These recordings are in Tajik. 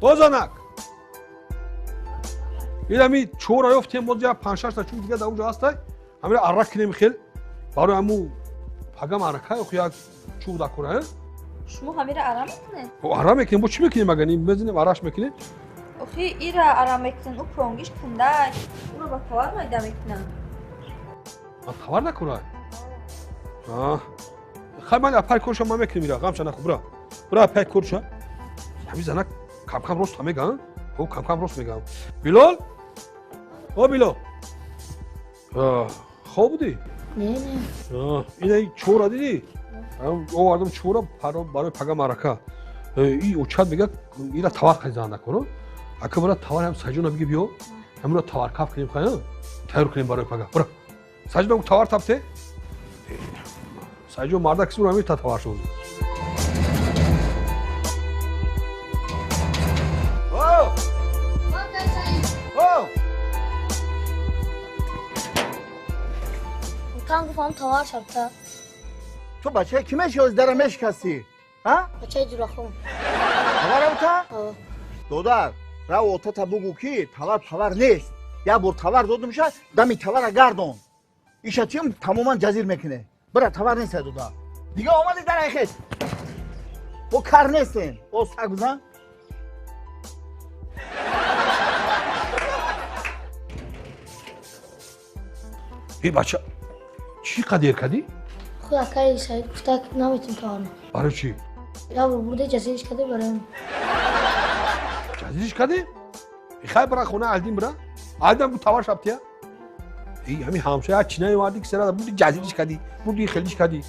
О занак! Ин ами чора ёфтем, боз я панҷ-шаш та чӯб дига дар онҷо ҳастай. Ҳамира арра кинем хел. Барои ҳаму пагам аррака ё як чӯб дакора, э? Шумо ҳамира ара мекунед? О, арра мекунем, бо чӣ мекунем агар мезанем арраш мекунем? Охи ира ара мекунен, ӯ пӯронгиш кундай. Ӯро ба товар майда мекунанд. А товар накунай? А. Хай ман апай корша ман мекунем ира, ғамша нахӯр, бира. Бира апай корша. Ҳамин занак кам-кам рост меган? Хуб, кам-кам рост меган. Билол? О Билол. Хоб будӣ? Не, не. Ина чора дидӣ? Овардам чора барои пага марака. И очад мега ира товар харид накун. Ака бара товар ҳам Саҷона биги биё. Ҳамура товар каф кунем хай, тайёр кунем барои пага. Бара. Саҷона товар тафте. Саҷон мардак киси ҳамин та товар шуд. О! О! Там гуфтам товар шабта. Ту бача ки меши оз дара мешикастӣ? Ҳа? Бачаи ҷурахон. Товар авта? Додар, рав отата бугӯ ки товар павар нест. Як бор товар додумша, дами товара гардон. Иша чим тамоман ҷазир мекуне. Бира товар нест дода. Дига омади дар айхет. Бо кар нестем. О саг бизан. Эй бача, чӣ қадер кардӣ? Худ акаи Саид гуфта наметун товар. Барои чӣ? Я бор бурда ҷазириш карда барои. Ҷазириш кардӣ? Хай бира хона алдим бира. Алдам бу товар шабтия. Эй ҳамин ҳамсоя чӣ наёвардӣ ки сера бурди ҷазириш кардӣ, бурди хелиш кардӣ.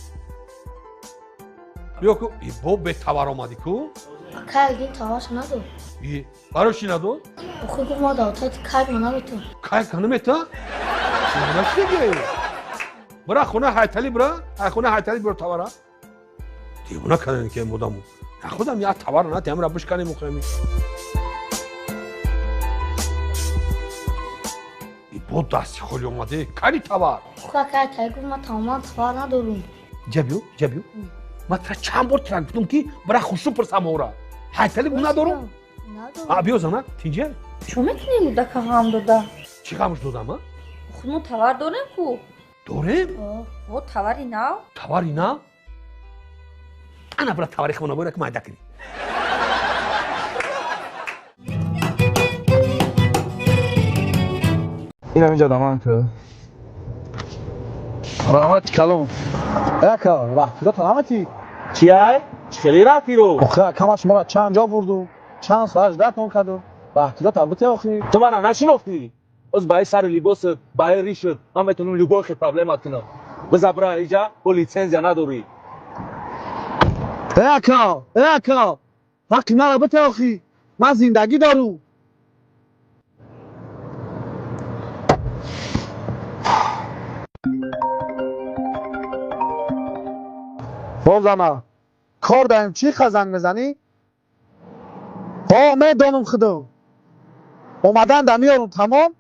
Биё ку, бо бетовар омадӣ ку? Акай алдим товарша надод. Барои чӣ надод? Охир гуфт ма давтати кайк ма наметун. Кайк намета? Чӣ бира хона ҳайтали бира, ай хона ҳайтали бир товара. Девона кардани ки модаму. Худам я товар на темра бишканем ухрами. И бо дасти холи омаде, кани товар. Худ акай тай гуфт ма тамоман товар надорум. Ҷабиё, ҷабиё. Ма тра чанд бор тра гуфтум ки бира хушрӯ пурсам ора. Ҳайтали бу надорум? Надорум. А биё занак, тинҷа? Чӣ мекунем мудака ғам дода? Чӣ ғамш додам, а? Худ мо товар дорем ку? Дорем? О, товари нав. Товари нав? Ана бира товари хона бойра ки майда кунӣ. Инам инҷа даман ку. Раҳмати калом. Яка, вақтида раҳмати. Чиай? Чӣ хеле рафтиро? Охи, акама шуморо чанд ҷо бурдум, чанд соат ждатон кардум. Вақтида табути охи. Ту мана нашинофтӣ? Оз баи сару либосат, баи ришат, ман метавонам любой хел проблемат кунам. Биза бира иҷа, бо литсензия надорӣ. Э ака, э ака, ҳаққи маро бите охи. Ман зиндагӣ дорум. Хоб зана, кор даем чӣ занг мезанӣ? Ҳо, медонам худам. Омадан да меёрум, тамом?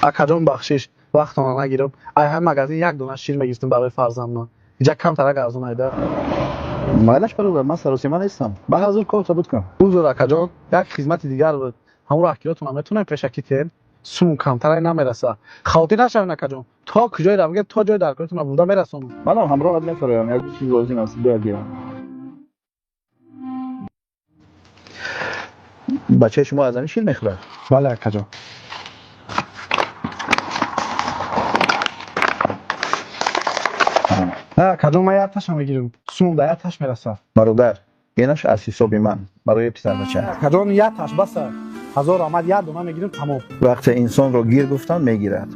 Акаҷон бахшиш, вақтона нагирам. Ай ҳам магазин як дона шир мегирифтам барои фарзандман. Иҷа камтарак арзон айда. Майлаш бародар, ман саросима нестам. Ба ҳазур кор сабут кун. Узр акаҷон, як хизмати дигар буд. Ҳамон раҳгиротонам метавонем пешакӣ тиҳем? Сум камтарай намераса. Хавотир нашавед акаҷон. То куҷое равгед, то ҷои даркоритонро бурда мерасонам. Манам ҳамроҳат мефароям, як чиз лозим аст, бояд гирам. Бачаи шумо аз ҳамин шир мехӯрад? Бале акаҷон. Акаҷон, ман як таша мегирам. Сумам да як таш мерасад. Бародар, инаш аз ҳисоби ман барои писарбача. Акаҷон, як таш баса. Ҳазор омад, як дона мегирам, тамом. Вақте инсонро гир гуфтан мегирад.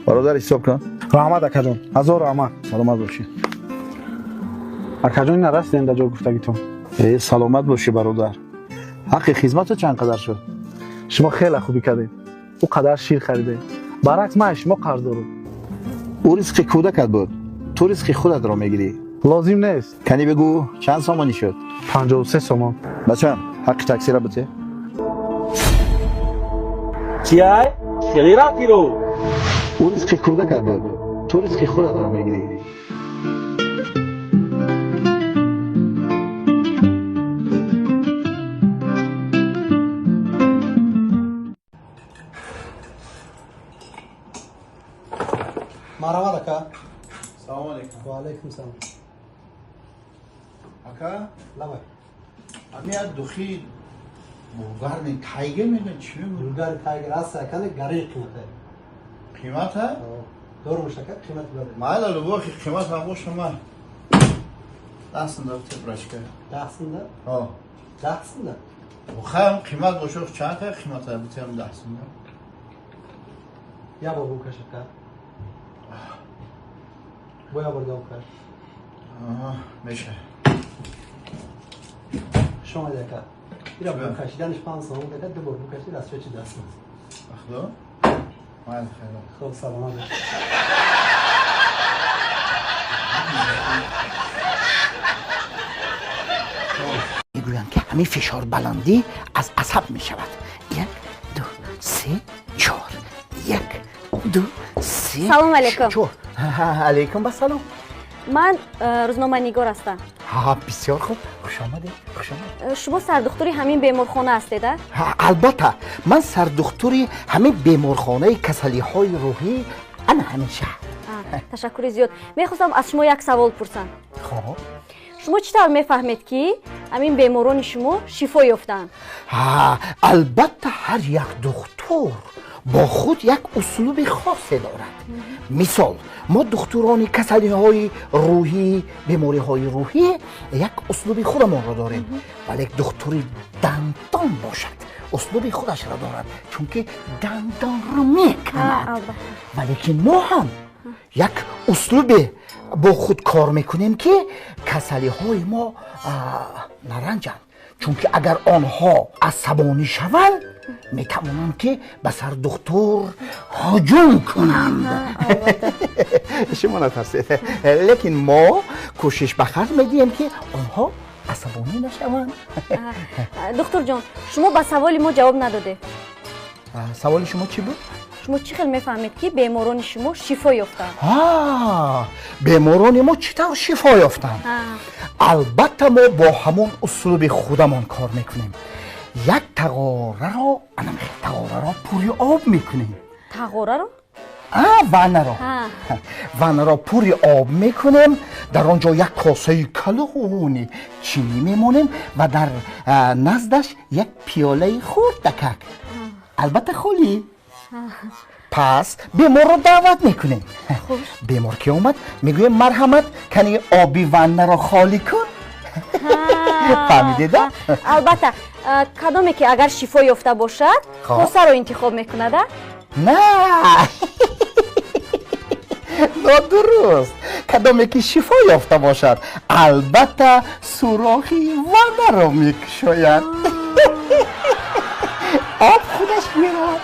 Бародар, ҳисоб кун. Раҳмат акаҷон, ҳазор омад. Саломат бошӣ. Акаҷон, ина расидем дар ҷо гуфтагитон. Э, саломат бошӣ бародар. Ҳаққи хизмату чанд қадар шуд? Шумо хеле хубӣ кардед. Ӯ қадар шир харидед. Баръакс ман аз шумо қарз дорам. Ӯ ризқи кӯдакат буд. Ту ризқи худатро мегирӣ. Лозим нест. Кани бигӯ, чанд сомонӣ шуд? 53 сомон. Бачам, ҳаққи таксира бите. Чиай? Чӣ хеле рафтиро? Ӯ ризқи кӯдакат буд. Ту ризқи худатро мегирӣ. Салом алейкум. Ва алейкум салом. Ака? Лабай. Ами як духи булгарни тайгер мегӯянд, чӣ мегӯянд? Булгари тайгер аст, акане гари қимата. Қимата? Дорумуш ака, қимат баре. Майла любой қимат ҳам боша ман. Дастында тебрачка. Дастында? Ҳо. Дастында? Хаям қимат боша, чанд ка қимата битем дастында? Я бор букаш ака. Боя бор букаш. Аҳа, меша. Шумо ака. Ира букашиданаш 5 сом, ака ду бор букаши расчо чи даст. Ахло? Майла хайр. Хуб, саломат бош. Мегӯянд ки ҳамин фишорбаландӣ аз асаб мешавад. 1, 2, 3, 4. 1, 2, 3. Салом алейкум. 4. Алейкум басалом. Ман рӯзноманигор ҳастам. Ҳа, бисёр хуб, хуш омадед, хуш омадед. Шумо сардухтури ҳамин беморхона ҳастед, а? Албатта, ман сардухтури ҳамин беморхонаи касалиҳои рӯҳӣ ана ҳамин шаҳр. Ташаккури зиёд. Мехостам аз шумо як савол пурсам. Хоб. Шумо чӣ тавр мефаҳмед, ки ҳамин беморони шумо шифо ёфтаанд? Ҳа, албатта, ҳар як духтур бо худ як услуби хосе дорад. Мисол, мо духтурони касалиҳои рӯҳӣ, бемориҳои рӯҳӣ як услуби худамонро дорем, вале духтури дандон бошад, услуби худашро дорад, чунки дандонро меканад. Валекин мо ҳам як услубе бо худ кор мекунем, ки касалиҳои мо наранҷанд, чунки агар онҳо асабонӣ шаванд, метавонанд ки ба сардухтур ҳуҷум кунанд. Шумо натарсед, лекин мо кӯшиш ба харҷ медиҳем, ки онҳо асабонӣ нашаванд. Духтурҷон, шумо ба саволи мо ҷавоб надодед. Саволи шумо чӣ буд? Шумо чӣ хел мефаҳмед, ки беморони шумо шифо ёфтанд? Беморони мо чӣ тавр шифо ёфтанд? Албатта, мо бо ҳамон услуби худамон кор мекунем. Як тағораро, тағораро пури об мекунем. Тағораро? Ваннаро. Ваннаро пури об мекунем, дар он ҷо як косаи калони чинӣ мемонем ва дар наздаш як пиёлаи хурдакак, албатта холӣ. Пас беморро даъват мекунем. Бемор ки омад, мегӯем: марҳамат, кани оби ваннаро холӣ кун. Фаҳмидеда? Албатта, кадоме ки агар шифо ёфта бошад, косаро интихоб мекунад, а? На, нодуруст. Кадоме ки шифо ёфта бошад, албатта сурохи ваннаро мекушояд, об худаш меравад.